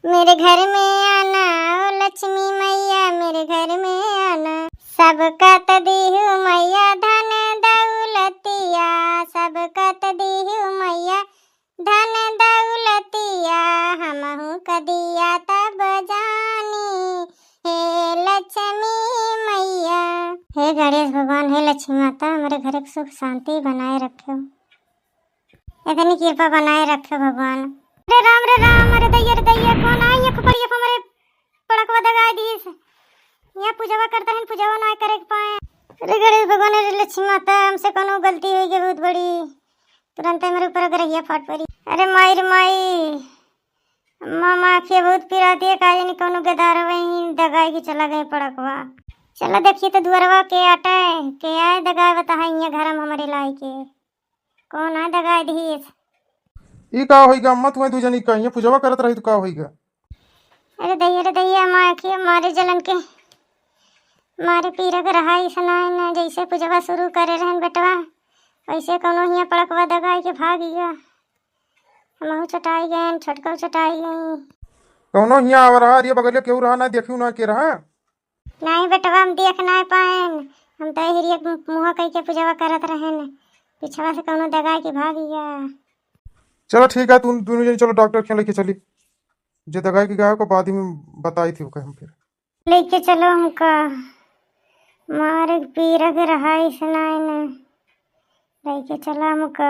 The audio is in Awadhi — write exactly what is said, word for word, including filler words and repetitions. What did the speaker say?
मेरे घर में आना, ओ लक्ष्मी मैया, मेरे घर में आना। सबका त दीहू मैया धन दौलतिया, सबका त दीहू मैया धन दौलतिया, हमहू क दिया तब जानी, हे लक्ष्मी मैया। हे गणेश भगवान, हे लक्ष्मी माता, हमरे घर क सुख शांति बनाए रख्यो। इतनी कृपा बनाए रखे भगवान। अरे राम रे राम, अरे दैया रे दैया, कौन आई ये खोपड़िया पे हमरे पड़कवा दगाई दीस? यहाँ पूजवा करत रहन, पूजवा ना करे के पाए। अरे गणेश भगवान, अरे लक्ष्मी माता, हमसे कौनो गलती होइ गई बहुत बड़ी, तुरंत हमरे ऊपर ग्रहिया फाट पड़ी। अरे माई रे माई, मामा आँखिया बहुत पिराती है, का जानी कौनो गदार वहीं दगाई के चला गए पड़कवा। चला देखिए तो दुअरवा के आटे, के आए दगाए बताहा यहाँ घर में हमरे लाई के। कौन आ दगाई दिहिस? ई का होइगा अम्मा, तुम्हें दू जनी का यहाँ पूजवा करत रही तो का होइगा? अरे दैया रे दैया, माँ के मारे जलन के मारे पीरा के रहा ऐसा ना, ना जैसे पूजवा शुरू करे रहन बेटवा, वैसे कौनो हियाँ पड़कवा दगाई के भाग गया। हमहू चटाई गए, छोटकऊ चटाई गई। कौनो हियाँ आवा रहा, अरे बगलिया केहू रहा ना, देखियो ना के रहा। नहीं बेटवा, हम देख नहीं पाएन, हम तो हिरिया मुँह कह के पूजवा करत रहेन, पिछवा से कौनो दगाई के भाग गया। चलो ठीक है, तुम दोनों जन चलो डॉक्टर के लेके चली, जे दगाई के गाय को बाद में बताई थी ओके हम फिर। लेके चलो हमका, मारे पीरा के रहाई से नाई न, लेके चला हमका।